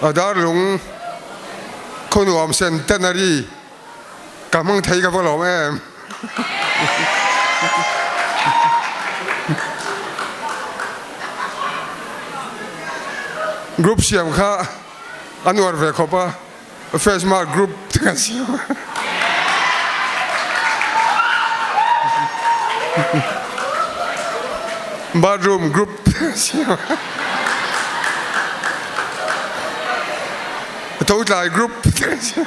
A darlung khuanuam centenary ka hmang thei ka va lawm em. Group siam kha an uar ve khawp a, Face mask group te kan siam a. Bathroom group te kan siam a. Tho tlai group te kan siam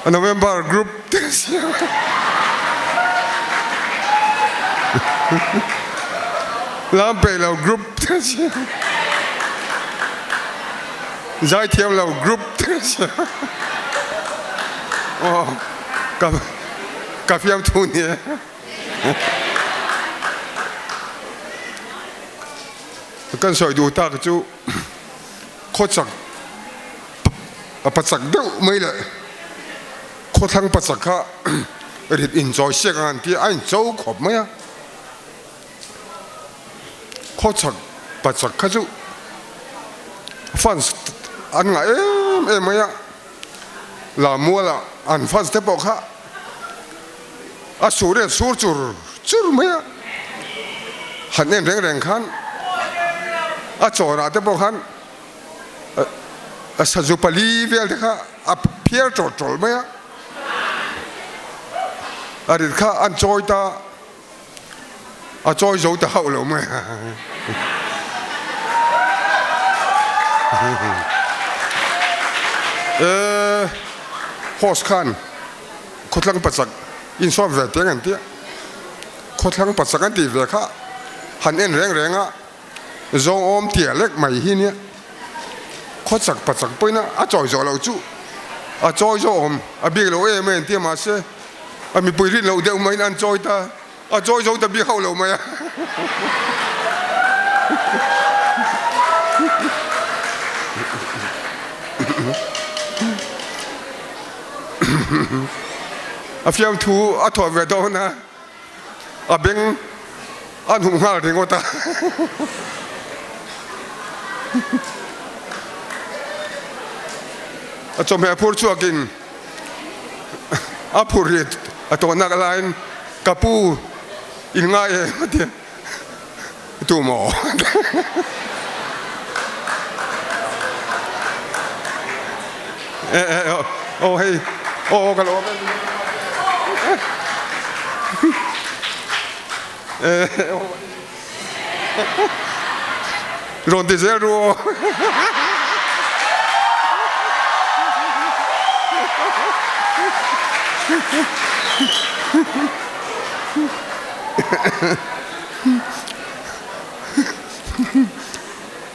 a. November group te kan siam a. Lam peih lo group te kan siam a. Zaithiam lo group te kan siam a. Aw ka ka fiamthu ni e. Kan sawi duh tak chu khawchak a pachak deuh mai leh khawthlang pachak kha rit inchawi siak ang an ti a, a incho khawp mai a. Khawchak pachak kha chu fans an ngah em em mai a, Lamuala an fans te pawh kha a sur in a sur chur chur mai a, han en reng reng khan a chawnah te pawh khan a sazu pali vel te kha a phiar tawlh tawlh mai a, a rit kha an chawi ta a chawi zo ta hauh lo mai a. E horse khan khawthlang pachak insawm ve teng an tia, khawthlang pachak an tih ve kha han en reng reng a. Zawng awm tia lek mai hi nia. Khawchak pachak pawhin a chawi zawh loh chu a chawi zawh awm a bik lo em em tia mahse a mipui rin loh deuh maiin an chawi ta a chawi zo ta bik hauh lo mai a. A fiamthu a thawh ve dawn a. A beng an hum nghal ringawt a. A chawhmeh phur chhuakin a phur hi a tawhnak laiin ka pu in ngai em a ti a, tu maw? Aw hei aw ka lo awm e rawn ti zel ru aw.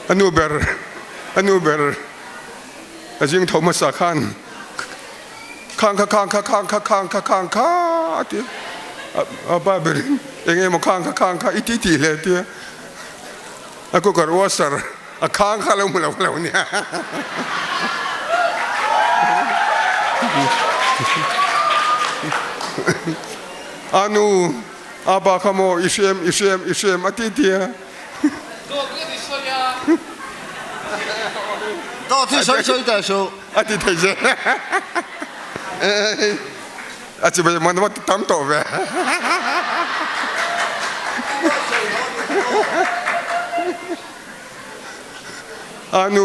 A nu ber a nu ber a zing tho hmasa khan khang kha khang kha khang kha khang kha khang kha a ti a a pa berin eng emaw khang kha khang kha i ti tih hle tia a cooker washer a khang kha lo hmu lo lo nia. A nu a pa kha maw i hrem i hrem i hrem a ti tia. Dawt nge ti sawi a? Dawt hi sawi sawi teh suh. A ti thei che. A chi bai man va tam tawh ve. A nu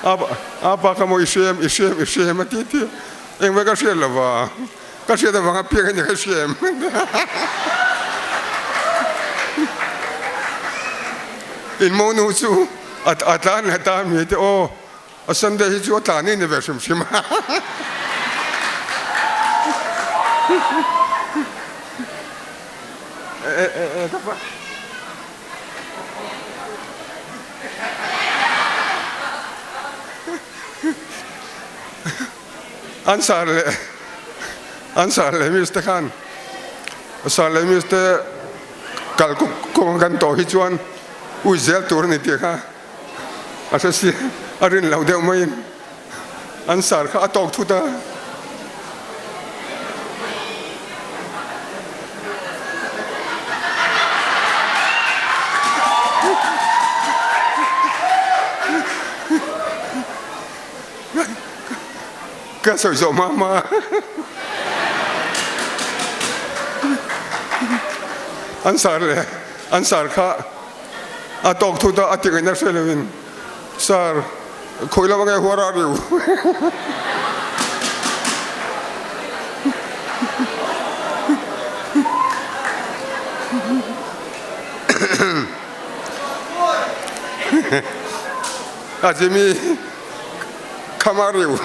a pa kha maw i hrem i hrem i hrem a ti tia. Engvai ka hriat lova. Ka hriat avanga piang hi ni ka hria em? In monu chu a tlan leh ta mi te aw a Sunday hi chu a tlan hi ni ve hrim hrim a. E e e ka pa. An sar leh an sar leh miss te khan sar leh miss te kal kawng kan tawh hi chuan ui zel tur a ni tih kha a hre si a rin lo deuh maiin an sar kha a tawk thut a. Ka sawi zawh hma hma. An sar leh an sar kha a tawk thut a, a ti ngaihna hre lovin sar khawi lam ange huar a riu. A Jimmy Come are you?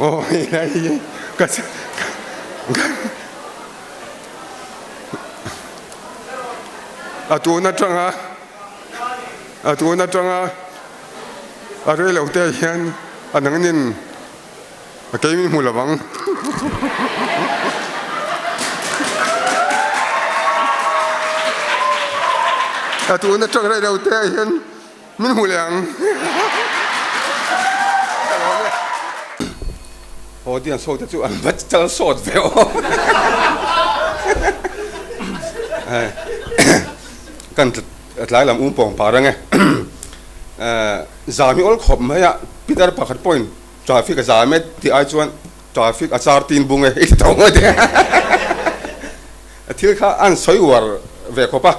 Oh, ka a tun atanga a tun atanga A rei lo te hian a nangnin a kei min hmu lo ang. A tun atang rei lo te hian min hmu leh ang. Audience ho te chu an va chal sawt ve aw. Kan tlai lam um pawng par ange. Zam hi awl khawp mai a, Peter pakhat pawhin traffic a zam e tih ai chuan traffic a char tin bung e i ti tho ngawt e. Thil kha an sawi uar ve khawp a,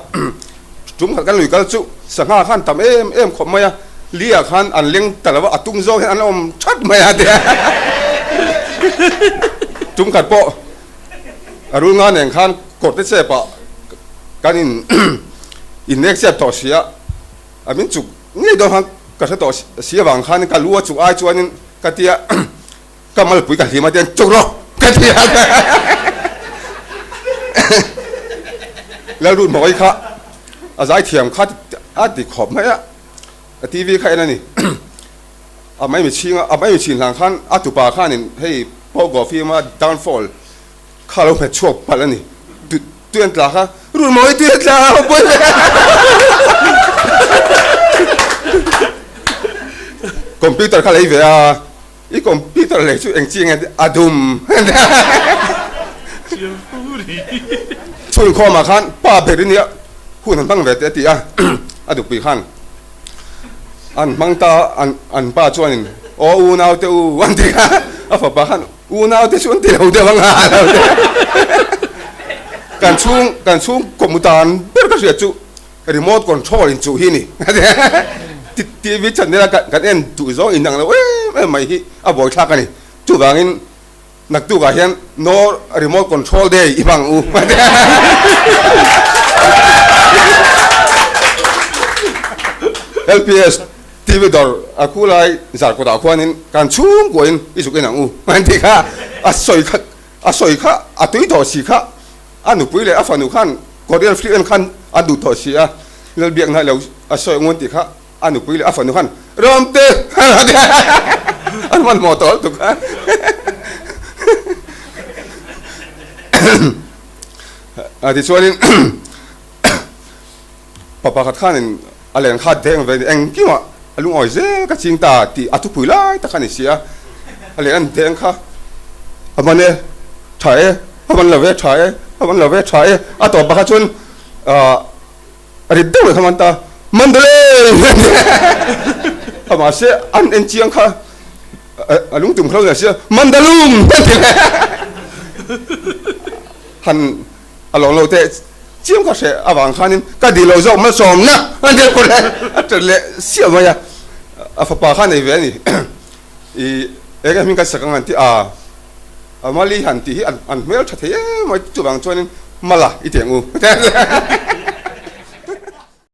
tum khat kan lui kal chu sangha khan tam em em khawp mai a, li ah khan an leng ta lo a, a tung zawk hian an awm that mai a tia. Tum khat pawh a rul nga nen khan kawrte chep ah kan in innek chep tawh si a. A min chuk ngei dawn khan ka hre tawh si avang khan ka lu a chuk ai chuanin ka tia ka malpui ka hlim a tian chuk rawh ka ti a Lalrut Mawii kha a zaithiam kha a ti khawp mai a, a TV kha en a ni a mai mi chhing a, a mai mi chhin hlang khan a tupa khanin hei Pogo film a downfall Kha lo hmet chhuak palh a ni. Tui an tla kha rul mawi tui an tla a pawi ve. Computer kha lei ve a, i computer lei chu eng chi nge a dum. Chhun khawmah khan pa ber i nia hun an hmang ve teh a ti a, a dukpui khan an hmang ta an pa chuanin aw unau te u an ti a, a fapa khan Unau te chu an ti lo deuh anga a lo ti. Kan chhung kan chhung kawm tan ber ka hriat chu remote control in chuh hi ni. TV channel a kan en duh zawng in ang lo em em mai hi a buai thlak a ni. Chuvangin naktuk ah hian no remote control day i hmang u. LPS. TV dawr a khu lai zar kawtah khuanin kan chhungkuain i zuk en ang u an ti kha, a sawi kha a sawi kha a tui tawh si kha, a nupui leh a fanu khan Korean film en khan an duh tawh si a, Lalbiakna lo a sawi ang u an ti kha, a nupui leh a fanu khan Ramte an hmanhmawh tawh lutuk a. Tichuanin Pa pakhat khanin a len kha deng ve ni engkimah a lungawi zel ka ching ta tih a thupui lai tak a ni si a, a len an deng kha a man e, tha e, a man lo ve, tha e, a man lo ve, tha e, a tawp pakhat chuan a rit deuh leh kha man ta, man dawlh e a mahse an en chiang kha a lungtum kha lo ni si a, man dalum a ti leh han A lawng lo teh chiam ka hreh avang khanin ka dil lo zawk malsawmna a nia kawr le a ṭan leh siah mai a, a fapa kha nei ve a ni. I eng hming kan sak ang an ti a, a mali han tih hi an hmel ṭha thei em mai chuvang chuanin mala i ti ang u.